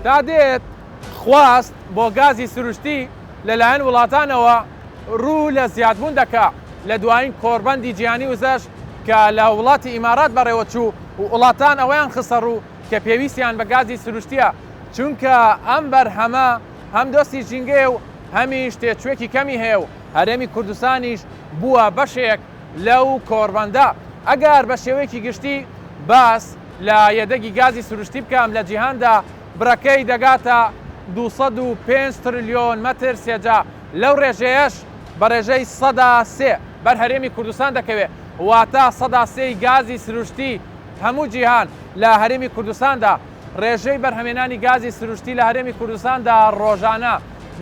تا دێت خواست بۆ گازی سروشتی لەلایەن وڵاتانەوە روو لە زیادبوون دەکا، لە دوایین کۆڕبەندی جیهانی وزەش کە لە وڵاتی ئیمارات بەڕێوەچوو وڵاتان ئەوەیان خستەڕوو کە پێویستیان بە گازی سروشتییە چونکە ئەم بەرهەمە هەم دۆستی ژینگەیە و هەمیش تێچووێکی کەمی هەیە و هەرێمی کوردستانیش بووە بەشێک لەو کۆڕبەندە. ئەگەر بە شێوەیەکی گشتی باس لە یەدەگی گازی سروشتی بکەم لە جیهاندا بڕەکەی دەگاتە 205 ترلیۆن مەتر سێجا، لەو ڕێژەیەش بە ڕێژەی 3% بەر هەرێمی کوردستان دەکەوێت، واتە 3% ی گازی سروشتی هەموو جیهان لە هەرێمی کوردستاندا. ڕێژەی بەرهەمێنانی گازی سروشتی لە هەرێمی کوردستاندا ڕۆژانە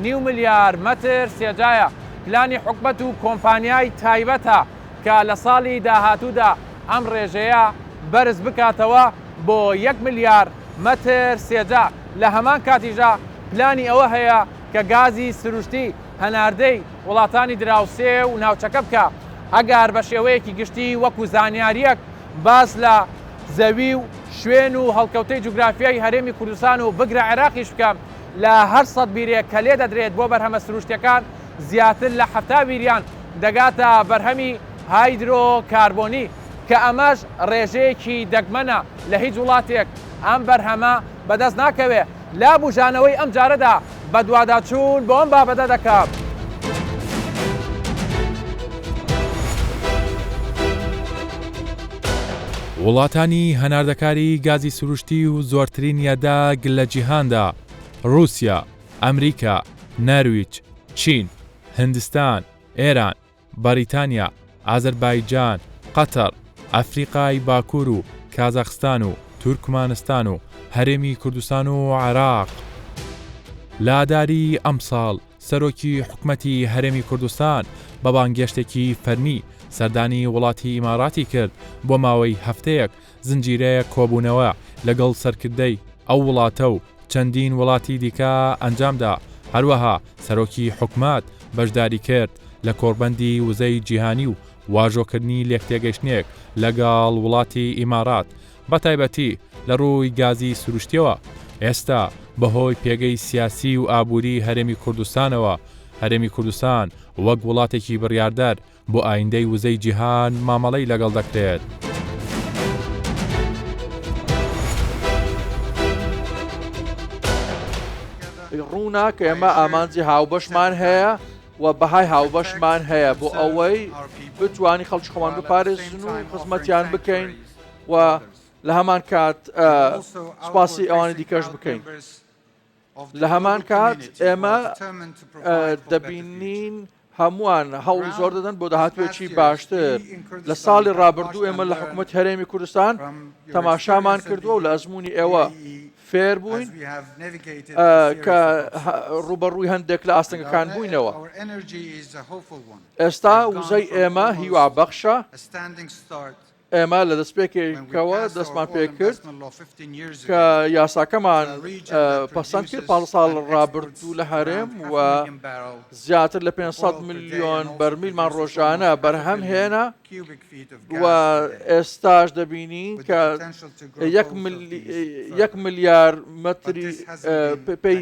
نیو ملیار مەتر سێجایە، پلانی حکومەت و کۆمپانیای تایبەتە کە لە ساڵی داهاتوودا ئەم ڕێژەیە بەرز بکاتەوە بۆ یەک ملیار مەتر سێجا، لە هەمان کاتیشدا پلانی ئەوە هەیە کە گازی سروشتی هەناردەی وڵاتانی دراوسێ و ناوچەکە بکا. ئەگەر بە شێوەیەکی گشتی وەکو زانیارییەک باس لە زەوی و شوێن و هەڵکەوتەی جوگرافیای هەرێمی کوردستان و بگرە عێراقیش بکەم، لە هەر سەد بیرێک کە لێدەدرێت بۆ بەرهەمە سروشتیەکان زیاتر لە 70 بیریان دەگاتە بەرهەمی هایدرۆ کاربۆنی کە ئەمەش ڕێژەیەکی دەگمەنە لە هیچ وڵاتێک ئەم بەرهەمە بەدەست ناکەوێ. لە بوژانەوەی ئەم جارەدا بەدواداچوون بۆ ئەم بابەتە دەکەم. وڵاتانی هەناردەکاری گازی سروشتی و زۆرترین یەدەگ لە جیهاندا، ڕووسیا، ئەمریکا، نەرویج، چین، هندستان، ئێران، بەریتانیا، ئازەربایجان، قەتەر، ئەفریقای باکوور و کازاخستان و تورکمانستان و هەرێمی کوردستان و عێراق. لە ئاداری ئەمساڵ سەرۆکی حکومەتی هەرێمی کوردستان بە بانگێشتێکی فەرمی سەردانی وڵاتی ئیماراتی کرد بۆ ماوەی هەفتەیەک زنجیرەیەک کۆبوونەوە لەگەڵ سەرکردەی ئەو وڵاتە و چەندین وڵاتی دیکە ئەنجامدا، هەروەها سەرۆکی حکومەت بەشداری کرد لە کۆڕبەندی وزەی جیهانی و واژۆکردنی لێکتێگەیشتنێک لەگەڵ وڵاتی ئیمارات بەتایبەتی لە ڕووی گازی سروشتیەوە، ئێستا بەهۆی پێگەی سیاسی و ئابووری هەرێمی کوردستانەوە هەرێمی کوردستان وەک وڵاتێکی بڕیاردەر بۆ ئایندەی وزەی جیهان مامەڵەی لەگەڵ دەکرێت. ڕوونە کە ئێمە ئامانجی هاوبەشمان هەیە و بەهای هاوبەشمان هەیە بۆ ئەوەی بتوانین خەڵکی خۆمان بپارێزن و خزمەتیان بکەین و لە هەمان کات سوپاسی ئەوانی دیکەش بکەین. لە هەمان کات ئێمە دەبینین هەمووان هەوڵی زۆر دەدەن بۆ داهاتوێکی باشتر لە ساڵی ڕابردوو ئێمە لە حکوومەت هەرێمی کوردستان تەماشامان کردووە و لە ئەزمموی ئێوە فێر بووین کە ڕوبەڕووی هەندێک لە ئاستەنگەکان بووینەوە ئێستا وزەی ئێمە هیوا بەخشە ئێمە لە دەستپێکێکەوە دەستمان پێکرد کە یاساکەمان پەسەند کرد پاڵ ساڵ ڕابردوو لە هەرێم و زیاتر لە 500 میلیۆن بەرمیلمان ڕۆژانە بەرهەم هێنا و ئێستاش دەبینین کە یەک ملیار مەتری پێی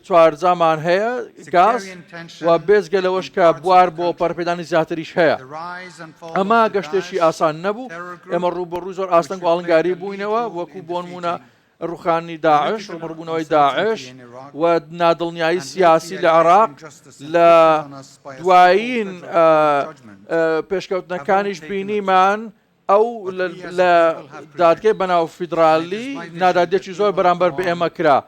چوارجامان هەیە گاز و بێجگە لەوەش کە بوار بۆ پەرەپێدانی زیاتریش هەیە. ئەمە گەشتێکی ئاسان نەبوو، ئێمە ڕووبەڕووی زۆر ئاستەنگ و ئاڵنگاری بووینەوە، وەکو بۆنموونە ڕووخانی داعش، ڕووبەڕووبوونەوەی داعش و نادڵنیایی سیاسی لە عێراق، لە دوایین پێشکەوتنەکانیش بینیمان ئەو لە دادگەی بەناو فیدرالی نادادیەکی زۆر بەرامبەر بە ئێمە کرا،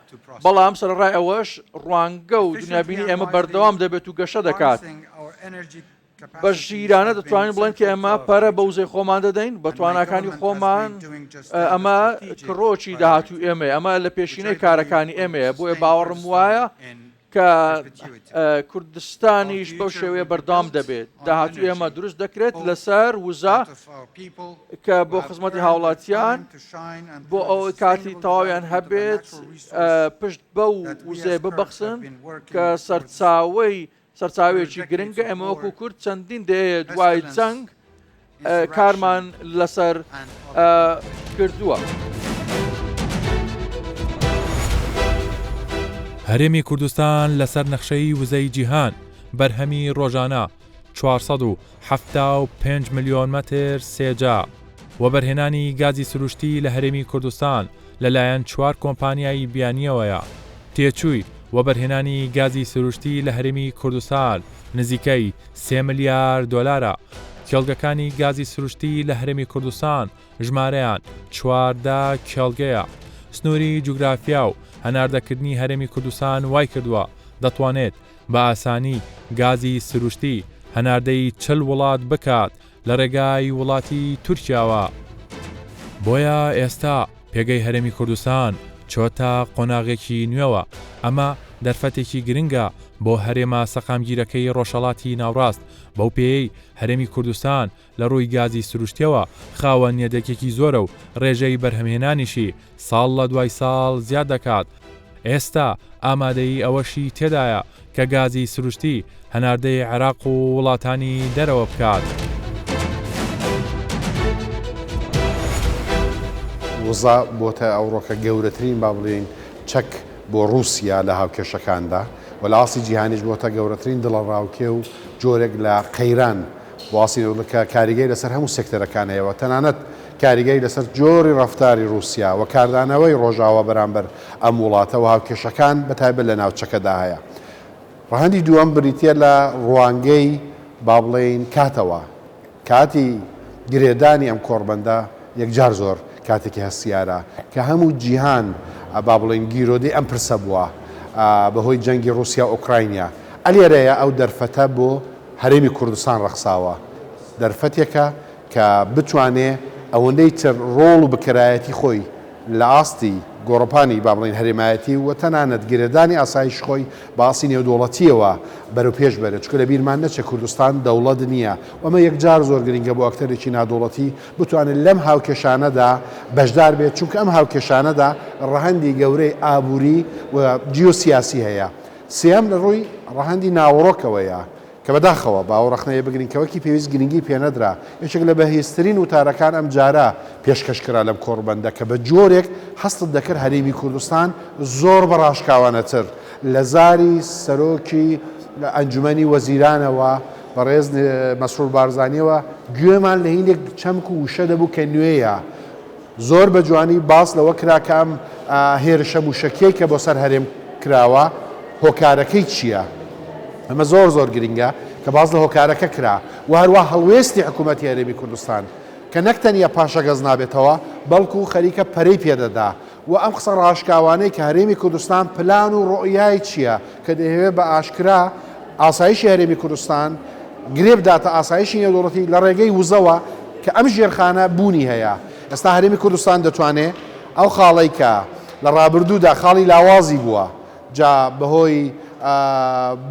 بەڵام سەرەڕای ئەوەش ڕوانگە و دنیابینی ئێمە بەردەوام دەبێت و گەشە دەکات. بە ژیرانە دەتوانین بڵێن کە ئێمە پەرە بە وزەی خۆمان دەدەین بە تواناکانی خۆمان ئەمە کڕۆکی داهاتوو ئێمەیە ئەمە لە پێشینەی کارەکانی ئێمەیە بۆیە باوەڕم وایە کە کوردستانیش بەو شێوەیە بەردەوام دەبێت. داهاتووی ئێمە دروست دەکرێت لەسەر وزە کە بۆ خزمەتی هاوڵاتیان بۆ ئەوەی کاتی تەواویان هەبێت پشت بەو وزەیە ببەخسن کە سەرچاوەی سەرچاوەیەکی گرنگە ئێمە وەکو کورد چەندین دەیە دوای جەنگ کارمان لەسەر کردووە. هەرێمی کوردستان لەسەر نەخشەی وزەی جیهان بەرهەمی ڕۆژانە 475 ملیۆن مەتر سێجا. وەبەرهێنانی گازی سروشتی لە هەرێمی کوردستان لەلایەن چوار کۆمپانیای بیانییەوەیە. تێچووی وەبەرهێنانی گازی سروشتی لە هەرێمی کوردستان نزیکەی سێ ملیار دۆلارە. کێڵگەکانی گازی سروشتی لە هەرێمی کوردستان ژمارەیان 14 کێڵگەیە. سنووری جوگرافیا و هەناردەکردنی هەرێمی کوردستان وایکردووە دەتوانێت بە ئاسانی گازی سروشتی هەناردەی 40 وڵات بکات لە ڕێگای وڵاتی تورکیاوە. بۆیە ئێستا پێگەی هەرێمی کوردستان چۆتە قۆناغێکی نوێوە، ئەمە دەرفەتێکی گرنگە بۆ هەرێمە سەقامگیرەکەی ڕۆژهەڵاتی ناوڕاست، بەو پێیەی هەرێمی کوردستان لە ڕووی گازی سروشتیەوە خاوەن یەدەکێکی زۆرە و ڕێژەی بەرهەمهێنانیشی ساڵ لە دوای ساڵ زیاد دەکات، ئێستا ئامادەیی ئەوەشی تێدایە کە گازی سروشتی هەناردەی عێراق و وڵاتانی دەرەوە بکات. وزە بۆتە ئەوڕۆکە گەورەترین با بڵێین چەک بۆ ڕووسیا لە هاوکێشەکاندا و لە ئاستی جیهانیش بۆتە گەورەترین دڵەڕاوکێ و جۆرێک لە قەیران باسی لەوە کە کاریگەری لەسەر هەموو سێکتەرەکان هەیە و تەنانەت کاریگەری لەسەر جۆری ڕەفتاری ڕووسیا و کاردانەوەی ڕۆژاوا بەرامبەر ئەم وڵاتە و هاوکێشەکان بە تایبەت لە ناوچەکەدا هەیە. ڕەهەندی دووەم بریتییە لە ڕوانگەی با بڵێین کاتەوە. کاتی گرێدانی ئەم کۆڕبەندە یەکجار زۆر کاتێکی هەستیارە کە هەموو جیهان با بڵێین گیرۆدەی ئەم پرسە بووە بەهۆی جەنگی ڕووسیا و ئۆکراینیا. ئەلێرەیە ئەو دەرفەتە بۆ هەرێمی کوردستان ڕەخساوە، دەرفەتێکە کە بتوانێ ئەوەندەی تر ڕۆڵ و بکەرایەتی خۆی لە ئاستی گۆڕەپانی با بڵێین هەرێمایەتی و تەنانەت گرێدانی ئاسایشی خۆی بە ئاستی نێودەوڵەتییەوە بەرەو پێش بەرێت، چونکە لە بیرمان نەچێ کوردستان دەوڵەت نییە و ئەمە یەکجار زۆر گرنگە بۆ ئەکتەرێکی نادەوڵەتی بتوانێت لەم هاوکێشانەدا بەشدار بێت، چونکە ئەم هاوکێشانەدا ڕەهەندی گەورەی ئابووری و جیۆسیاسی هەیە. سێیەم لە ڕووی ڕەهەندی ناوەڕۆکەوەیە، کە بەداخەوە با ئەو ڕەخنەیە بگرین کە وەکی پێویست گرنگی پێنەدرا، یەکێک لە بەهێزترین وتارەکان ئەمجارە پێشکەش کرا لەم کۆڕبەندە کە بە جۆرێک هەستت دەکرد هەرێمی کوردستان زۆر بە ڕاشکاوانەتر لە زاری سەرۆکی ئەنجومەنی وەزیرانەوە بەڕێز مەسرور بارزانیەوە گوێمان لە هیندێک چەمک و وشە دەبوو کە نوێیە. زۆر بە جوانی باس لەوە کرا کە ئەم هێرشە موشەکیەی کە بۆ سەر هەرێم کراوە هۆکارەکەی چییە؟ ئەمە زۆر زۆر گرنگە کە باس لە هۆکارەکە کرا و هەروا هەڵوێستی حکوومەتی هەرێمی کوردستان کە نەک تەنیا پاشەگەز نابێتەوە بەڵکو خەریکە پەرەی پێدەدا و ئەم قسە ڕاشکاوانەی کە هەرێمی کوردستان پلان و ڕۆیای چییە کە دەیهەوێت بە ئاشکرا ئاسایشی هەرێمی کوردستان گرێ بداتە ئاسایشی نێودەوڵەتی لە ڕێگەی وزەوە کە ئەم ژێرخانە بوونی هەیە. ئێستا هەرێمی کوردستان دەتوانێ ئەو خاڵەی کە لە ڕابردوودا خاڵی لاوازی بووە، جا بەهۆی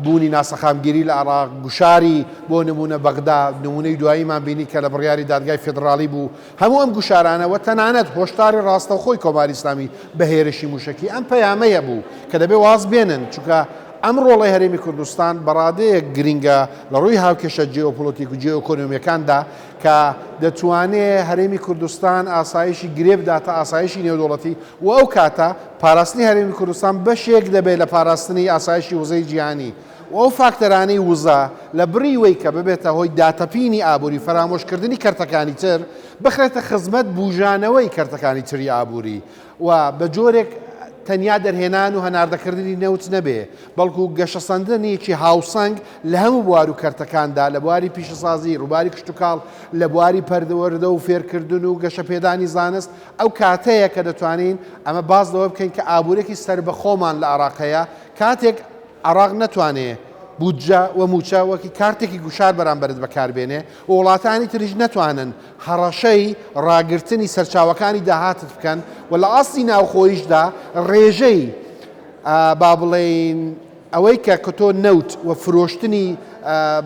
بوونی ناسەقامگیری لە عێراق، گوشاری بۆ نموونە بەغدا، نموونەی دواییمان بینی کە لە بڕیاری دادگای فیدڕاڵی بوو، هەموو ئەم گوشارانە و تەنانەت هۆشداری ڕاستەوخۆی کۆماری ئیسلامی بە هێرشی مووشەکی ئەم پەیامەی هەبوو کە دەبێ واز بێنن چونکە ئەم ڕۆڵەی هەرێمی کوردستان بە ڕادەیەک گرینگە لە ڕووی هاوکێشە جیۆپۆلۆتیک و جیۆئۆکۆنۆمییەکاندا کە دەتوانێ هەرێمی کوردستان ئاسایشی گرێ بداتە ئاسایشی نێودەوڵەتی و ئەو کاتە پاراستنی هەرێمی کوردستان بەشێک دەبێت لە پاراستنی ئاسایشی وزەی جیهانی. و ئەو فاکتەرانەی وزە لە بڕی وەی کە ببێتە هۆی داتەپینی ئابووری فەرامۆشکردنی کەرتەکانی تر بخرێتە خزمەت بوژانەوەی کەرتەکانی تری ئابووری و بە جۆرێک تەنیا دەرهێنان و هەناردەکردنی نەوت نەبێ بەڵکو گەشەسەندنێکی هاوسەنگ لە هەموو بوار و کەرتەکاندا لە بواری پیشەسازی ڕووباری کشتوکاڵ لە بواری پەروەردە و فێرکردن و گەشەپێدانی زانست ئەو کاتەیە کە دەتوانین ئەمە باس لەوە بکەین کە ئابوورێکی سەربەخۆمان لە عێراق هەیە کاتێک عێراق نەتوانێ بودجە و مووچە وەکی کارتێکی گوشار بەرامبەرت بەکاربێنێ و وڵاتانی تریش نەتوانن هەڕەشەی ڕاگرتنی سەرچاوەکانی داهاتت بکەن و لە ئاستی ناوخۆیشدا ڕێژەی با بڵێین ئەوەی کە کە تۆ نەوت و فرۆشتنی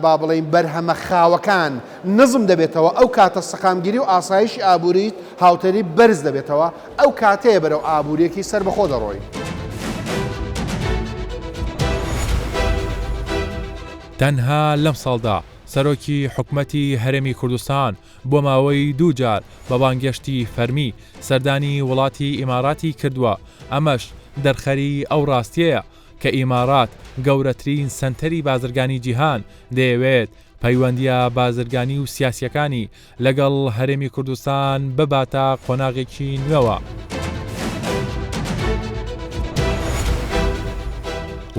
با بڵێین بەرهەمە خاوەکان نزم دەبێتەوە ئەو کاتە سەقامگیری و ئاسایشی ئابووریت هاوتەریب بەرز دەبێتەوە ئەو کاتەیە بەرەو ئابوورییەکی سەربەخۆ دەڕۆین. تەنها لەم ساڵدا سەرۆکی حکومەتی هەرێمی کوردستان بۆ ماوەی دوو جار بە بانگێشتی فەرمی سەردانی وڵاتی ئیماراتی کردووە، ئەمەش دەرخەری ئەو ڕاستیەیە. کە ئیماڕات گەورەترین سەنتەری بازرگانی جیهان دەیەوێت پەیوەندییە بازرگانی و سیاسییەکانی لەگەڵ هەرێمی کوردستان بباتە قۆناغێکی نوێوە.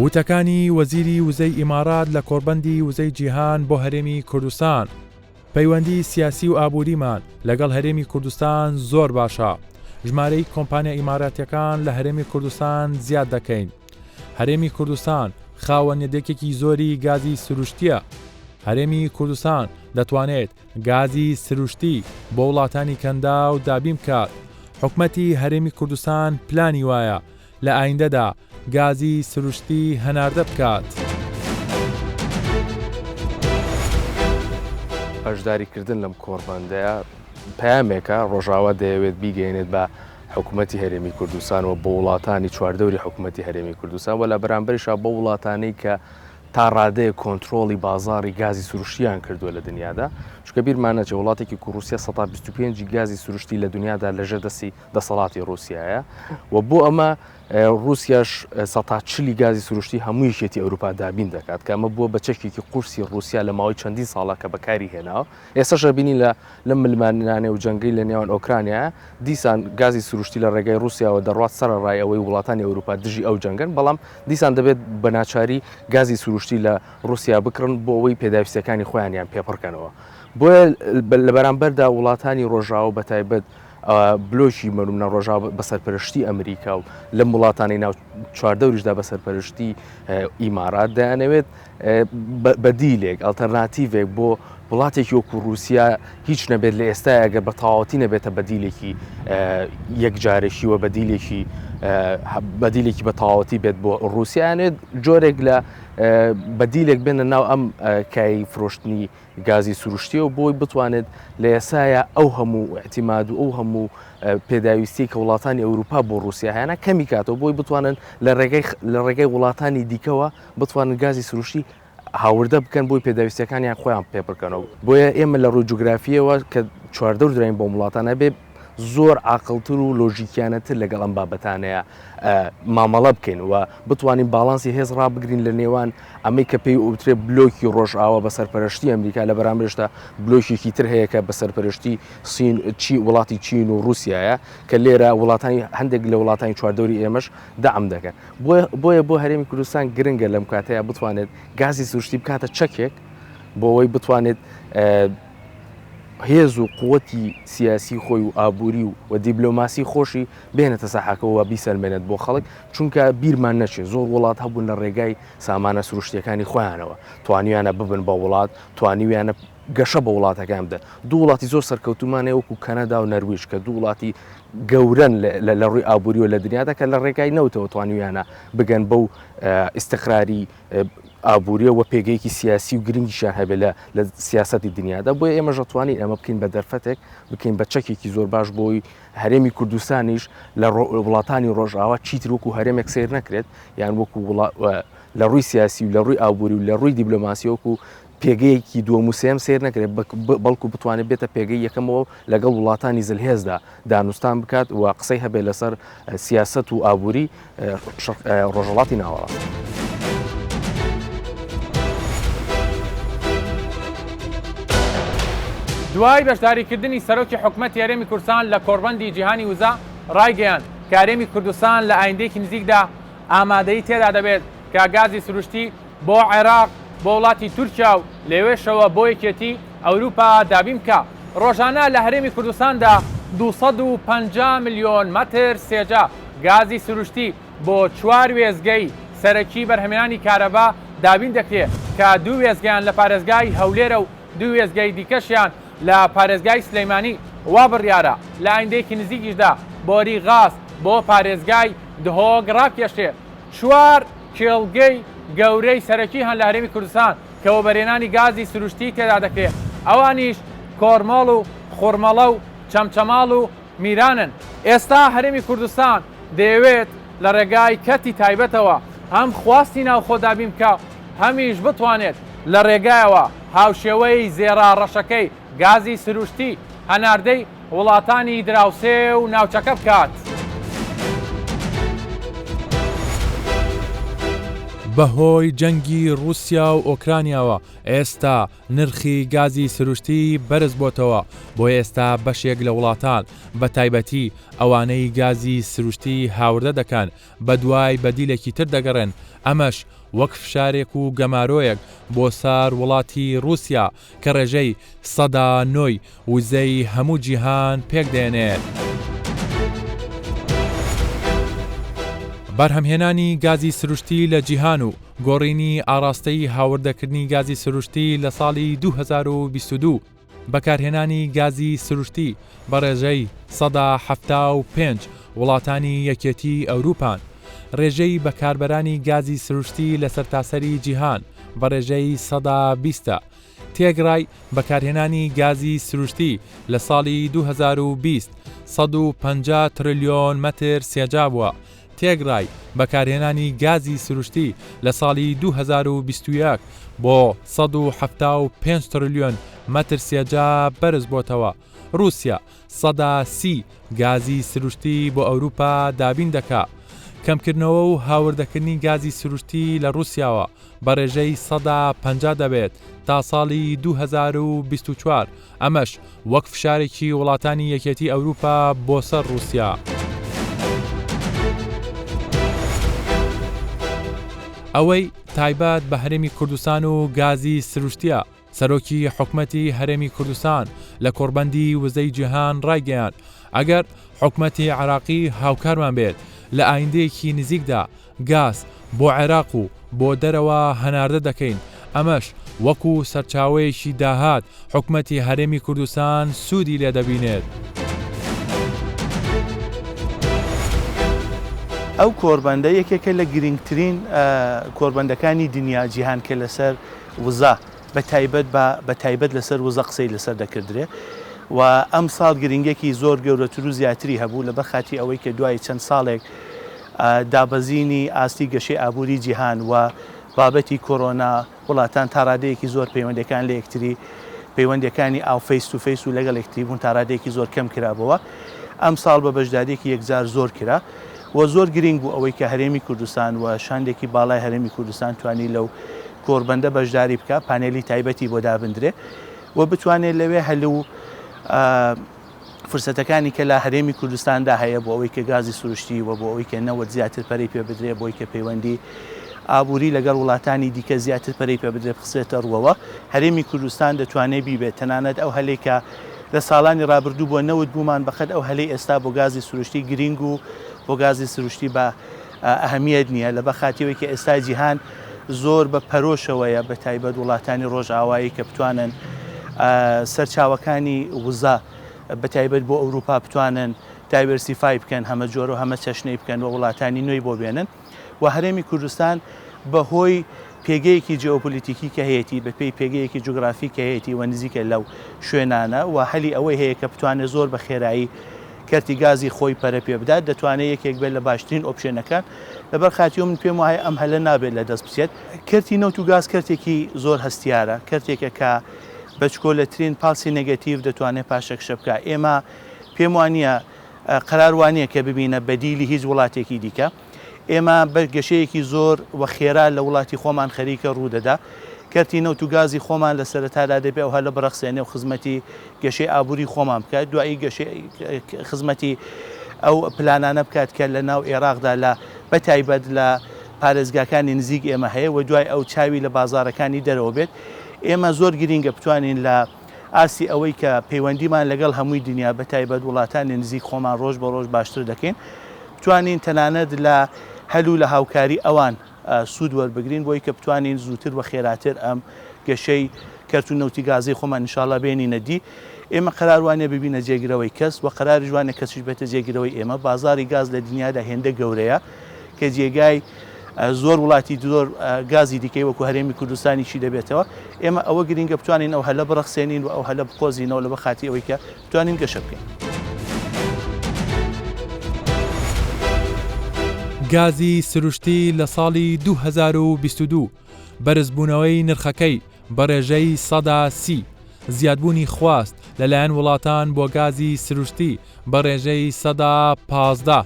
وتەکانی وەزیری وزەی ئیماڕات لە کۆڕبەندی وزەی جیهان بۆ هەرێمی کوردستان. پەیوەندی سیاسی و ئابووریمان لەگەڵ هەرێمی کوردستان زۆر باشە. ژمارەی کۆمپانیا ئیماراتیەکان لە هەرێمی کوردستان زیاد دەکەین. هەرێمی کوردستان خاوەن یەدەکێکی زۆری گازی سروشتییە. هەرێمی کوردستان دەتوانێت گازی سروشتی بۆ وڵاتانی کەنداو دابین بکات. حکومەتی هەرێمی کوردستان پلانی وایە لە ئایندەدا گازی سروشتی هەناردە بکات. بەشداریکردن لەم کۆڕبەندەیە پەیامێکە ڕۆژاوا دەیەوێت بیگەیەنێت بە حکوومەتی هەرێمی کوردستان و بۆ وڵاتانی چواردەوری حکوومەتی هەرێمی کوردستان و لە بەرامبەریشا بۆ وڵاتانەی کە تا ڕادەیەک کۆنترۆڵی بازاڕی گازی سروشتیان کردووە لە دنیادا، چونکە بیرمان نەچێت وڵاتێکی وەکو ڕووسیا 25% ی گازی سروشتی لە دنیادا لەژێر دەستی دەسەڵاتی ڕووسیایە و بۆ ئەمە ڕووسیاش سەتا چلی گازی سروشتی هەموو یەکێتی ئەوروپا دابین دەکات کە ئەمە بووە بە چەکێکی قورسی ڕووسیا لە ماوەی چەندین ساڵە کە بەکاری هێناوە ئێستاش ئەبینین لە لەم ململانێ و جەنگەی لە نێوان ئۆکرانیا دیسان گازی سروشتی لە ڕێگای ڕووسیاوە دەڕوات سەرەڕای ئەوەی وڵاتانی ئەوروپا دژی ئەو جەنگەن بەڵام دیسان دەبێت بە ناچاری گازی سروشتی لە ڕووسیا بکڕن بۆ ئەوەی پێداویستیەکانی خۆیانیان پێ پڕکەنەوە بۆیە لە بەرامبەردا وڵاتانی ڕۆژاوە بە تایبەت بلۆکی مەرومنە ڕۆژاوا بە سەرپەرشتی ئەمریکا و لەم وڵاتانی ناو چواردەوریشدا بە سەرپەرشتی ئیمارات دەیانەوێت بەدیلێک، ئەڵتەرناتیڤێک بۆ وڵاتێکی وەکو ڕووسیا هیچ نەبێت لە ئێستای ئەگەر بە تەواوەتی نەبێتە بەدیلێکی یەکجارەکی و بەدیلێکی بەدیلێکی بە تەواوەتی بێت بۆ ڕووسیانێت جۆرێک لە بەدیلێک بێنە ناو ئەم کای فرۆشتنی گازی سروشتیە و بۆی بتوانێت لە یاسایە ئەو هەموو اعتیماد و ئەو هەموو پێداویستی کە وڵاتانی ئەوروپا بۆ ڕووسیا هەیەە کەمی کاتەوە بۆی بتوانن لە ڕێگەی لە ڕێگەی وڵاتانی دیکەوە بتوانن گازی سروشتی هاوردە بکەن بۆی پێداویستیەکانیان خۆیان پێ بکەنەوە بۆیە ئێمە لە ڕووی جوگرافیەوە کە چواردەور دراین بۆ وڵاتان هەبێ زۆر عاقڵتر و لۆژیکیانەتر لەگەڵ ئەم بابەتانەیە مامەڵە بکەین و بتوانین باڵانسی هێز ڕابگرین لە نێوان ئەمەی کە پێی ئوترێ بلۆکی ڕۆژئاوا بە سەرپەرشتی ئەمریکا لە بەرامبەرشدا بلۆکێکی تر هەیە کە بە سەرپەرشتی سین چی وڵاتی چین و رووسایە کە لێرە وڵاتانی هەندێک لە وڵاتانی چواردەوری ئێمەش دەعم دەکەن بۆیە بۆ هەرێمی کوردستان گرنگە لەم کاتەیە بتوانێت گازی سروشتی بکاتە چەکێک بۆ ئەوەی بتوانێت هێز و قوتی سیاسی خۆی و ئابووری و و دیبلۆماسی خۆشی بێنێتە ساحەکەوە بیسەلمێنێت بۆ خەڵک چونکە بیرمان نەچێت زۆر وڵات هەبوون لە ڕێگای سامانە سروشتیەکانی خۆیانەوە توانیویانە ببن بە وڵات توانیویانە گەشە بە وڵاتەکەیان بدەن. دوو وڵاتی زۆر سەرکەوتوومان هەیە وەکو کەنەدا و نەرویج کە دوو وڵاتی گەورەن لە ڕووی ئابووریەوە لە دنیادا کە لە ڕێگای نەوتەوە توانیویانە بگەن بەو ئیستقراری ئابووریە و پێگەیەکی سیاسی و گرنگیشیان هەبێت لە لە سیاسەتی دنیادا بۆیە ئێمەش دەتوانین ئەمە بکەین بە دەرفەتێک بکەین بە چەکێکی زۆر باش بۆی هەرێمی کوردستانیش لە وڵاتانی ڕۆژئاوا چیتر وەکو هەرێمێک سەیر نەکرێت یان وەکو لە ڕووی سیاسی و لە ڕووی ئابووری و لە ڕووی دیبلۆماسی وەکو پێگەیەکی دووەم و سێیەم سەیر نەکرێت، بەڵکو بتوانێت بێتە پێگەی یەکەمەوە و لەگەڵ وڵاتانی زلهێزدا دانوستان بکات و قسەی هەبێت لەسەر سیاسەت و ئابووری ڕۆژهەڵاتی ناوەڕاست. دوای بەشداریکردنی سەرۆکی حکومەتی هەرێمی کوردستان لە کۆڕبەندی جیهانی وزە، ڕایگەیاند کە هەرێمی کوردستان لە ئایندەیەکی نزیکدا ئامادەیی تێدا دەبێت کە گازی سروشتی بۆ عێراق، بۆ وڵاتی تورکیا و لەوێشەوە بۆ یەکێتی ئەوروپا دابین بکا. ڕۆژانە لە هەرێمی کوردستاندا 250 ملیۆن مەتر سێجا گازی سروشتی بۆ چوار وێستگەی سەرەکی بەرهەمهێنانی کارەبا دابین دەکرێ کە دوو وێستگەیان لە پارێزگای هەولێرە و دوو وێستگەی دیکەشیان لە پارێزگای سلیمانی، وا بڕیارە لە ئایندەیەکی نزیکیشدا بۆری غاز بۆ پارێزگای دهۆک ڕابکێشرێ. چوار کێڵگەی گەورەی سەرەکی هەن لە هەرێمی کوردستان کە وەبەرهێنانی گازی سروشتی تێدا دەکرێت، ئەوانیش کۆرمۆڵ و خورمەڵە و چەمچەماڵ و میرانن. ئێستا هەرێمی کوردستان دەیەوێت لە ڕێگای کەرتی تایبەتەوە هەم خواستی ناوخۆ دابین بکا و هەمیش بتوانێت لە ڕێگایەوە هاوشێوەی زێڕە ڕەشەکەی گازی سروشتی هەناردەی وڵاتانی دراوسێ و ناوچەکە بکات. بەهۆی جەنگی ڕووسیا و ئۆکرانیاوە ئێستا نرخی گازی سروشتی بەرز بۆتەوە، بۆیە ئێستا بەشێک لە وڵاتان بە تایبەتی ئەوانەی گازی سروشتی هاوردە دەکەن بەدوای بەدیلێکی تر دەگەڕێن، ئەمەش وەک فشارێک و گەمارۆیەک بۆ سەر وڵاتی ڕووسیا کە ڕێژەی سەدا نۆی وزەی هەموو جیهان پێکدێنێت. بەرهەمهێنانی گازی سروشتی لە جیهان و گۆڕینی ئاڕاستەی هاوردەکردنی گازی سروشتی لە ساڵی 2022 بەکارهێنانی گازی سروشتی بە ڕێژەی 75% وڵاتانی یەکێتی ئەوروپان. ڕێژەی بەکاربەرانی گازی سروشتی لە سەرتاسەری جیهان بە ڕێژەی 20% ە. تێکڕای بەکارهێنانی گازی سروشتی لە ساڵی 2020 150 ترلیۆن مەتر سێجا بووە، تێکڕای بەکارهێنانی گازی سروشتی لە ساڵی 2021 بۆ 175 ترلیۆن مەتر سێجا بەرزبۆتەوە. ڕووسیا 30% گازی سروشتی بۆ ئەوروپا دابین دەکا. کەمکردنەوە و هاوردەکردنی گازی سروشتی لە ڕووسیاوە بە ڕێژەی 50% دەبێت تا ساڵی 2024، ئەمەش وەک فشارێکی وڵاتانی یەکێتی ئەوروپا بۆ سەر ڕووسیا. ئەوەی تایبەت بە هەرێمی کوردستان و گازی سروشتیە، سەرۆکی حکومەتی هەرێمی کوردستان لە کۆڕبەندی وزەی جیهان ڕایگەیاند، ئەگەر حکومەتی عێراقی هاوکارمان بێت لە ئایندەیەکی نزیکدا گاز بۆ عێراق و بۆ دەرەوە هەناردە دەکەین، ئەمەش وەکو سەرچاوەیەکی داهات حکومەتی هەرێمی کوردستان سوودی لێ دەبینێت. ئەو کۆڕبەندە یەکێکە لە گرنگترین کۆڕبەندەکانی دنیا جیهان کە لەسەر وزە بە تایبەت بە بە تایبەت لەسەر وزە قسەی لەسەر دەکردرێ و ئەمساڵ گرنگیەکی زۆر گەورەتر و زیاتری هەبوو لەبەر خاتری ئەوەی کە دوای چەند ساڵێک دابەزینی ئاستی گەشەی ئابووری جیهان و بابەتی کۆرۆنا وڵاتان تا ڕادەیەکی زۆر پەیوەندەکان لە یەکتری پەیوەندەکانی ئاو face to face و لەگەڵ یەکتری بوون تا ڕادەیەکی زۆر کەم کرابەوە ئەمساڵ بە بەشداریەکی یەکجار زۆر کرا و زۆر گرینگ بوو ئەوەی کە هەرێمی کوردستان و شاندێکی باڵای هەرێمی کوردستان توانی لەو کۆڕبەندە بەشداری بکا، پانێلی تایبەتی بۆ دابندرێ و بتوانێ لەوێ هەل و فرسەتەکانی کە لە هەرێمی کوردستاندا هەیە بۆ ئەوەی کە گازی سروشتی و بۆ ئەوەی کە نەوت زیاتر پەرەی پێ بدرێ، بۆی کە پەیوەندی ئابووری لەگەڵ وڵاتانی دیکە زیاتر پەرەی پێ بدرێ بخسرێتە ڕووەوە. هەرێمی کوردستان دەتوانێ بیبێت، تەنانەت ئەو هەلەی کە لە ساڵانی ڕابردوو بۆ نەوت بوومان بەقەد ئەو هەلەی ئێستا بۆ گازی سروشتی گرینگ و بۆ گازی سروشتی بە ئەهەمیەت نییە لەبەر خاتری ئەوەی کە ئێستا جیهان زۆر بە پەرۆشەوەیە بە تایبەت وڵاتانی ڕۆژئاوایی کە بتوانن سەرچاوەکانی وزە بە تایبەت بۆ ئەوروپا بتوانن diversify بکەن هەمە جۆر و هەمە چەشنەی بکەن و وڵاتانی نوێی بۆ بێنن و هەرێمی کوردستان بەهۆی پێگەیەکی جیۆپۆلیتیکی کە هەیەتی بە پێی پێگەیەکی جوگرافی کە هەیەتی و نزیکە لەو شوێنانە و هەلی ئەوەی هەیە کە بتوانێت زۆر بە خێرایی کەرتی گازی خۆی پەرە پێ بدات دەتوانێت یەکێک بێت لە باشترین option ەکان لەبەر خاتری من پێم وایە ئەم هەلە نابێت لە دەست بچێت. کەرتی نەوت و گاز کەرتێکی زۆر هەستیارە، کەرتێکە کە بەچکۆلەترین پاڵسی negative دەتوانێت پاشەکشە بکات. ئێمە پێم وانییە قەرار وانییە کە ببینە بەدیلی هیچ وڵاتێکی دیکە. ئێمە بە گەشەیەکی زۆر و خێرا لە وڵاتی خۆمان خەریکە ڕوو دەدا. کەرتی نەوت و گازی خۆمان لە سەرەتادا دەبێ ئەو هەلە بڕەخسێنێ و خزمەتی گەشەی ئابووری خۆمان بکات، دوایی گەشەی خزمەتی ئەو پلانانە بکات کە لە ناو ئێراقدا لە بە تایبەت لە پارێزگاکانی نزیک ئێمە هەیە و دوای ئەو چاوی لە بازاڕەکانی دەرەوە بێت. ئێمە زۆر گرینگە بتوانین لە ئاستی ئەوەی کە پەیوەندیمان لەگەڵ هەمووی دنیا بە تایبەت وڵاتانی نزیک خۆمان ڕۆژ بە ڕۆژ باشتر دەکەین بتوانین تەنانەت لە هەل و لە هاوکاری ئەوان سوود وەربگرین بۆی کە بتوانین زووتر و خێراتر ئەم گەشەی کەرت و نەوتی گازەی خۆمان ئینشاڵا بێنینە دی. ئێمە قەرار وانیە ببینە جێگرەوەی کەس و قەراریش وانیە کەسیش بێتە جێگرەوەی ئێمە. بازاڕی گاز لە دنیادا هێندە گەورەیە کە جێگای زۆر وڵاتی زۆر گازی دیکەی وەکو هەرێمی کوردستانیشی دەبێتەوە. ئێمە ئەوە گرینگە بتوانین ئەو هەلە بڕەخسێنین و ئەو هەلە بقۆزینەوە لەبەر خاتری ئەوەی کە بتوانین گەشە بکەین. گازی سروشتی لە ساڵی 2022 بەرزبوونەوەی نرخەکەی بە ڕێژەی 30%، زیادبوونی خواست لەلایەن وڵاتان بۆ گازی سروشتی بە ڕێژەی 15%.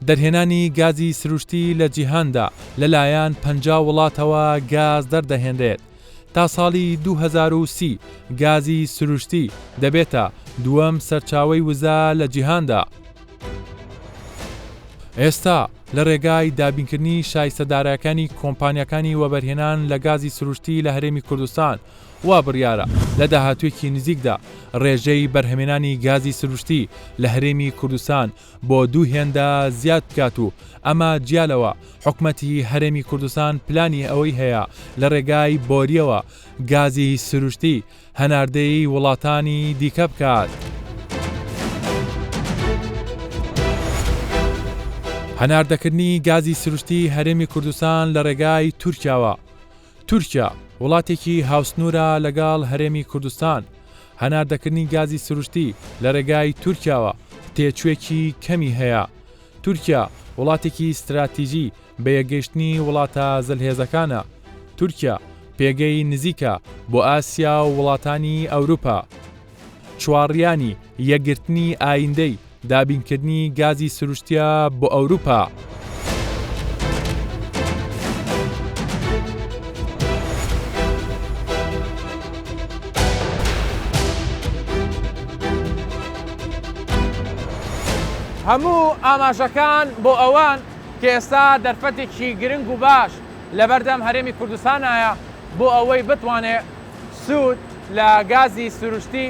دەرهێنانی گازی سروشتی لە جیهاندا لەلایەن 50 وڵاتەوە گاز دەردەهێنرێت. تا ساڵی 2030 گازی سروشتی دەبێتە دووەم سەرچاوەی وزە لە جیهاندا. ئێستا لە رێگای دابینکردنی شایستە دارایەکانی کۆمپانیاکانی وەبەرهێنان لە گازی سروشتی لە هەرێمی کوردستان، وا بڕیارە لە داهاتوویەکی نزیکدا رێژەی بەرهەمێنانی گازی سروشتی لە هەرێمی کوردستان بۆ دوو هێندە زیاد بکات و ئەمە جیا لەوە حکومەتی هەرێمی کوردستان پلانی ئەوەی هەیە لە رێگای بۆرییەوە گازی سروشتی هەناردەی وڵاتانی دیکە بکات. هەناردەکردنی گازی سروشتی هەرێمی کوردستان لە ڕێگای تورکیاوە تورکیا وڵاتێکی هاوسنوورە لەگەڵ هەرێمی کوردستان، هەناردەکردنی گازی سروشتی لە ڕێگای تورکیاوە تێچووێکی کەمی هەیە. تورکیا وڵاتێکی ستراتیجی بە یەکگەیشتنی وڵاتە زلهێزەکانە. تورکیا پێگەی نزیکە بۆ ئاسیا و وڵاتانی ئەوروپا. چوارڕیانی یەکگرتنی ئایندەی دابینکردنی گازی سروشتیە بۆ ئەوروپا. هەموو ئاماژەکان بۆ ئەوەن کە ئێستا دەرفەتێکی گرنگ و باش لەبەردەم هەرێمی کوردستانایە بۆ ئەوەی بتوانێت سوود لە گازی سروشتی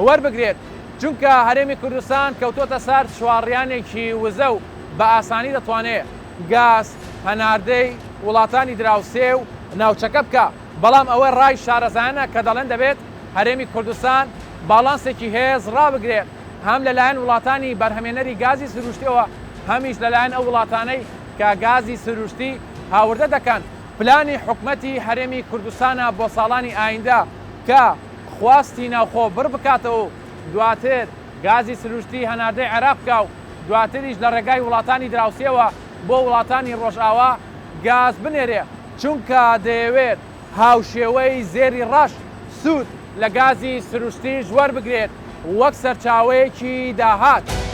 وەربگرێت، چونکە هەرێمی کوردستان کەوتۆتە سەر چوارڕیانێکی وزە و بە ئاسانی دەتوانێت گاز هەناردەی وڵاتانی دراوسێ و ناوچەکە بکا، بەڵام ئەوە ڕای شارەزایانە کە دەڵێن دەبێت هەرێمی کوردستان باڵانسێکی هێز ڕابگرێت هەم لەلایەن وڵاتانی بەرهەمێنەری گازی سروشتیەوە هەمیش لەلایەن ئەو وڵاتانەی کە گازی سروشتی هاوردە دەکەن. پلانی حکومەتی هەرێمی کوردستانە بۆ ساڵانی ئایندە کە خواستی ناوخۆ بڕ بکاتەوە و دواتر گازی سروشتی هەناردەی عێراق بکا و دواتریش لە ڕێگای وڵاتانی دراوسێوە بۆ وڵاتانی ڕۆژئاوا گاز بنێرێ چونکە دەیەوێت هاوشێوەی زێری ڕەش سوود لە گازی سروشتیش وەربگرێت وەک سەرچاوەیەکی داهات.